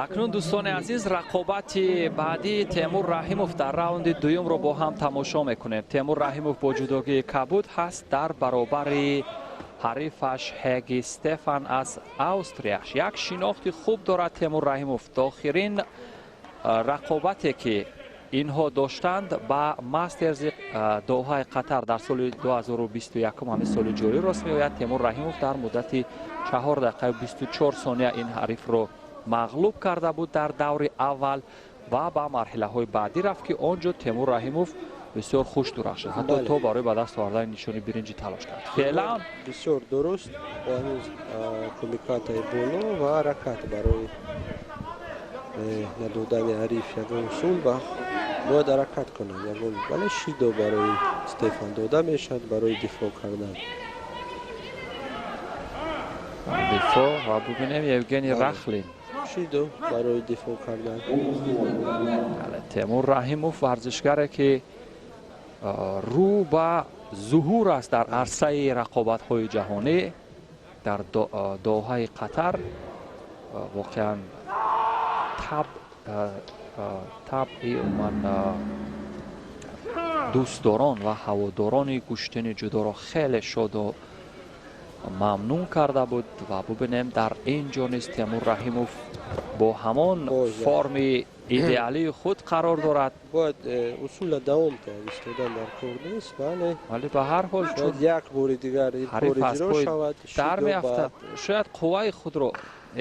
Акнун, дӯстони азиз, рақобати баъдии Темур Раҳимов дар раунди дуюмро бо ҳам тамошо мекунем. Темур Раҳимов бо ҷудогии кабуд ҳаст дар баробари ҳарифаш Ҳеги Стефан аз Австрия. Як шинохти хуб дорад Темур Раҳимов. Охирин рақобате ки инҳо доштанд, ба Мастерзи Доҳаи Қатар дар соли 2021, ҳамин соли ҷорӣ рост меояд, Темур Раҳимов дар муддати 4 дақиқаю 24 сония ин ҳарифро мағлуб карда буд дар даври аввал ва ба марҳилаҳои баъдӣ рафт, ки он ҷо Темур Раҳимов бисёр хуш дурахшид, ҳатто то барои ба даст овардани нишони биринҷӣ талош кард. Феълан бисёр дуруст, бо ҳамин кумикатаи боло ва ҳаракат барои надодани ҳариф ягон усул ва бояд ҳаракат кунад ягон, вале шидо барои Стефан дода мешавад барои дифоъ кардан. Дифоъ ва бубинем, Евгений Рахлин. Шидо барои дифоъ кардан. Темур Раҳимов, варзишгаре ки рӯ ба зуҳур аст дар арсаи рақобатҳои ҷаҳонӣ, дар Доҳаи Қатар воқеан табъи умуман дӯстдорон ва ҳаводорони гӯштини ҷудоро хеле шоду мамнун карда буд. Ва бубинем, дар ин ҷо низ Темур Раҳимов бо ҳамон форми идеалии худ қарор дорад. Бояд усула давом диҳад, истодан дар кор нест, вале вале ба ҳар ҳол чун як бори дигар ин кор иҷро шавад, дар меафтад, шояд қувваи худро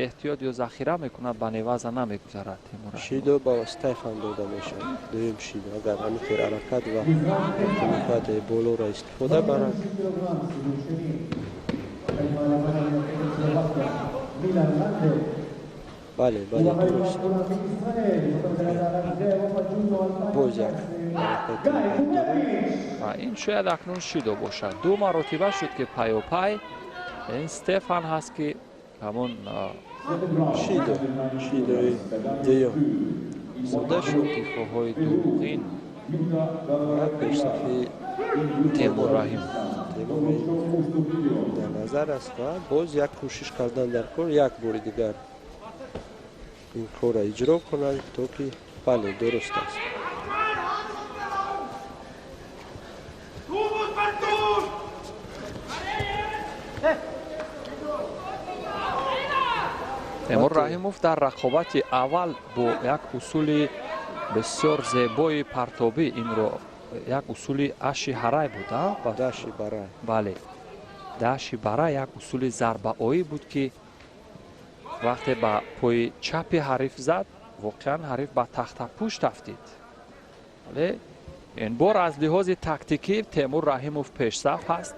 эҳтиёт ё захира мекунад, ба неваза намегузарад Темур. Шидо ба Стефан дода мешавад, дуюм шидо, агар ҳамин хел ҳаракат ва кумикатаи болоро истифода барад. Бале, бале, дуруст, боз як. Ва ин шояд акнун шидо бошад. Ду маротиба шуд, ки пайопай ин Стефан ҳаст, ки ҳамон шидо, шидои дуюм сода шуд. Дифоъҳои дурӯғин ва пешсафи Темур Раҳим дар назар аст ва боз як кӯшиш кардан дар кор, як бори дигар ин корро иҷро кунад, то ки, бале, дуруст аст. Темур Раҳимов дар рақобати аввал бо як усули бисёр зебои партобӣ, инро як усули аши ҳарай буд. Даши барай. Бале, даши барай, як усули зарбаоӣ буд, ки вақте ба пои чапи ҳариф зад, воқеан ҳариф ба тахтапушт афтид. Вале ин бор аз лиҳози тактикӣ Темур Раҳимов пешсаф ҳаст.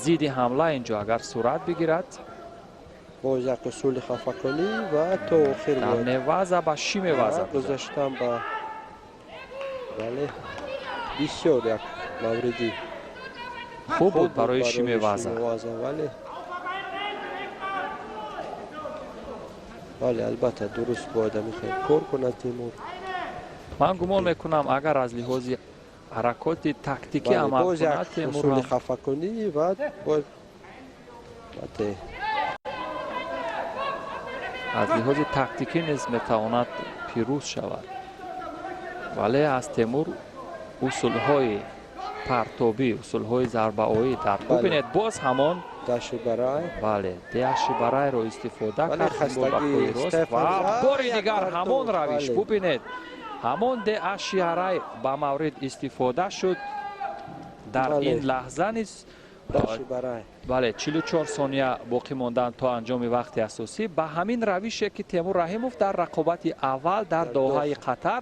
Зидди ҳамла инҷо агар сурат бигирад, боз як усули хафаконӣ ва то охир дар неваза ба ши меваза гузаштан ба, бале, бисёр як мавриди хуб буд барои шимеваза. Вале, бале, албатта, дуруст, бояд ҳамин хел кор кунад Тимур. Ман гумон мекунам, агар аз лиҳози ҳаракоти тактикӣ амал кунад Темур, усули хафаконӣ ва бояд аз лиҳози тактикӣ низ метавонад пирӯз шавад. Вале аз Темур усулҳои партобӣ, усулҳои зарбаоӣ дар, бубинед, боз ҳамон даши барай. Бале, даши барайро истифода кард ба пои рост ва бори дигар ҳамон равиш. Бубинед, ҳамон деаши ҳарай ба маврид истифода шуд дар ин лаҳза низ. Бале, 44 сония боқӣ мондан то анҷоми вақти асосӣ. Ба ҳамин равише, ки Темур Раҳимов дар рақобати аввал дар Доҳаи Қатар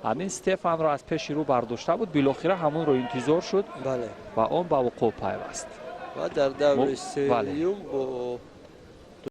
ҳамин Стефанро аз пеши рӯ бардошта буд, билохира ҳамонро интизор шуд ва он ба вуқӯъ пайваст. Ва дар даври сеюм бо